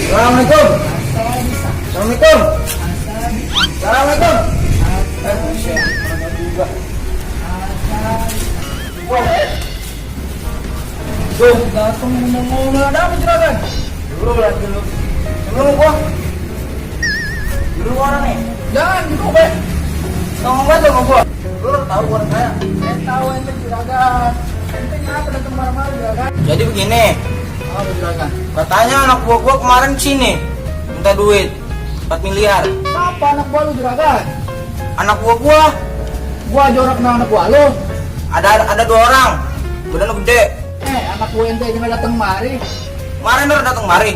Assalamualaikum. Assalamualaikum. Assalamualaikum. Tuh, datang ngomong-ngomong ada apa juragan? Dulu. Sebelum gua. Dulu orang nih. Jangan gitu, Be. Ngomong banget sama gua. Lu tahu orang saya? Saya tahu ente juragan. Ente ngapa datang marah-marah juragan? Jadi begini. Oh, juragan. Katanya anak gua kemarin sini minta duit 4 miliar. Siapa anak gua lu juragan? Anak gua. Gua jorok sama anak gua lu. Ada 2 orang. Badan gede. Anak gua ente jangan datang kemari. Kemarin udah datang kemari.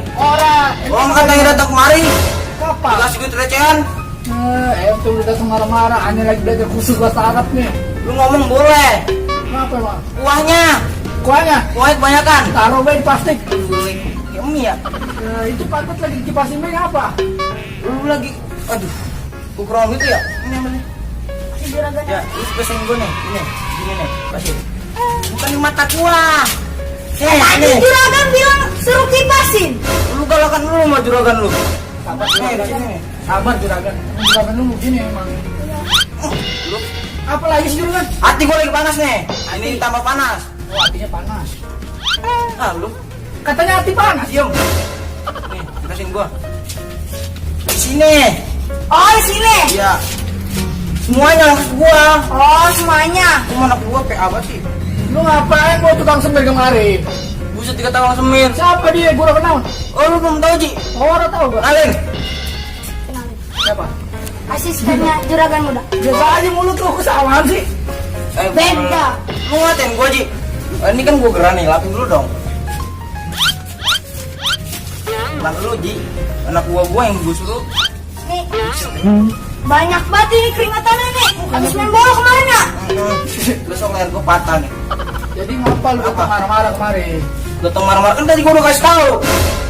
Orang katanya datang kemari. Kapan? Dikasih duit recehan. Ente udah datang marah-marah. Aneh lagi belajar khusus bahasa Arab nih. Lu ngomong boleh. Kenapa emang? Kuahnya kebanyakan. Taruh di plastik. Ya mie ya. Itu patut lagi dikipasin mie apa? Lu lagi. Aduh. Ukuran gitu ya? Ini apa nih? Kasih juragan. Ya, lu pesan gue nih. Gini nih. Kasih. Bukan di mata kuah. Tadi juragan bilang suruh kipasin. Lu galakan lu sama juragan lu. Sabar juragan. Juragan lu begini emang. Lu Apa lagi sih juragan? hati gua lagi panas nih. Ini tambah panas. Oh, hatinya panas. Lu Katanya hati panas. diem. Nih, dikasihin gua. Di sini. Oh, di sini. Iya. Semuanya langsung gua. Oh, semuanya. Cuma anak gua kayak apa sih? Lu ngapain mau tukang semir kemari? Buset 3 tahun semir. Siapa dia? Gua udah kenal. Oh, lu belum tahu, Ji? Oh, udah tahu gua. Kenalin. Kenalin. Siapa? Asistennya juragan muda. Biasa aja mulut lu kesamaan sih. Beda. Lu ngatain gua, Ji. Ini kan gua geran nih, lapin dulu dong. Kenal lu, Ji. Anak gua yang gua suruh. Nih. Banyak banget ini keringatannya nih. Habis main bola kemarin ya? Besok leher gua patah nih. Jadi ngapa lu datang marah-marah kemari? Datang marah-marah kan tadi gua udah kasih tahu.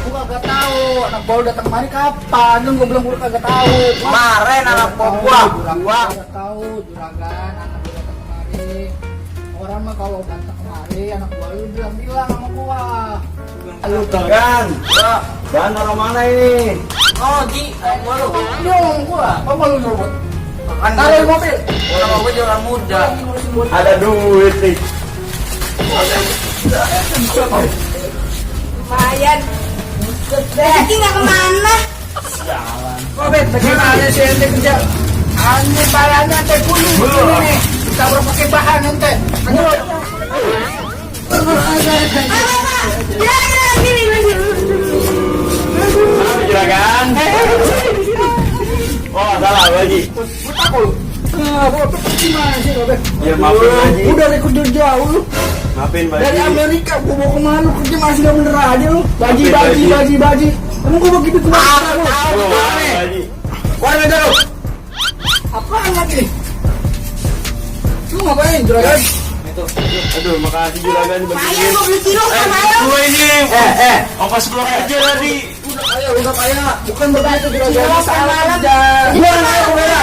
Gua kagak tahu. Anak gua datang kemari kapan? Lu gua bilang gua kagak tahu. Kemarin anak gua. Kagak tahu juragan anak gua datang kemari. Orang mah kalau datang kemari anak gua lu bilang sama gua. Lu kan. Bahan taruh mana ini? Oh, Ji, gua lu. Dia ngomong gua. Apa lu nyuruh? Kan Taruh di mobil. Nama gua jualan muda. Ada duit nih. Lumayan. Rezeki nggak kemana? Kok bet, bagaimana sih ente kerja? Ane bayarnya ente kuning begini nih. Kita pakai bahan ente. Juragan sini. Juragan. Oh, salah lagi. Gua takut. Gimana sih Robert? Ya maafin Haji. Udah dari kerja jauh lu. Maafin Baji. Dari Amerika gua bawa kemana lu kerja masih gak bener aja lu. Baji. Emang gua begitu cuma lu. Oh, Baji. Keluar aja lu. Apaan lagi nih? Lu ngapain juragan? Itu. Aduh, makasih juragan Saya begini. 20 kilo sama ya. Gua ini. Ongkos pulang aja tadi. Udah kaya. Bukan begitu juragan. Kilo sama kerja. Gua anak gua.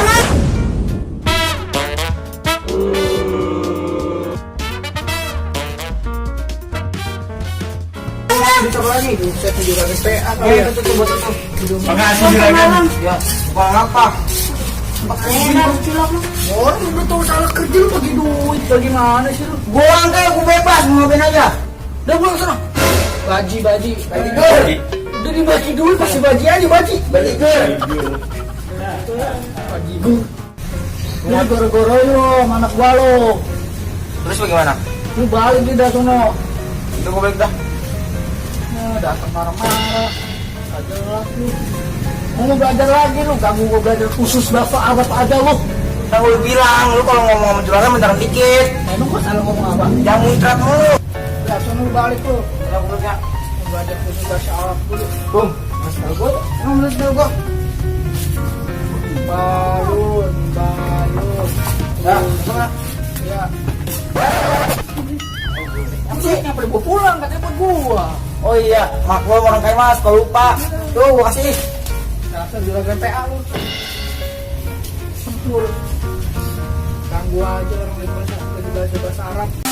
Bisa lagi. Saya juragan PA. Itu buat itu. Makasih juragan. Ya, bukan apa. Saya 20 kilo lu. Orang udah tahu salah kerja lu bagi duit. Bagaimana sih lu? Gua angkat gua bebas, mau ngapain aja. Udah pulang sana. Baji. Baji. Udah dibagi dulu pasti baji aja baji. Balik gue. Baji gue. Ini gara-gara lu sama anak gua lu. Terus bagaimana? Lu balik di dah sono. Itu gua balik dah. Datang marah-marah. Aja lah lu. Mau belajar lagi lu, ganggu gua belajar khusus bahasa Arab aja lu. Kan gua bilang, lu kalau ngomong sama juragan bentar dikit. Emang gua salah ngomong apa? Jangan muncrat mulu. Ya sono lu balik lu. Ya gua enggak. Mau belajar khusus bahasa Arab dulu. Bum. Mas tahu gua. Emang bener tahu gua. Balun. Ya, sana. Ya. Apa gua pulang katanya buat gua. Oh iya, mak gua orang kaya mas, kalau lupa. Tuh gua kasih. Dasar juragan PA lu. Sentul. Ganggu aja orang lagi bahasa Arab.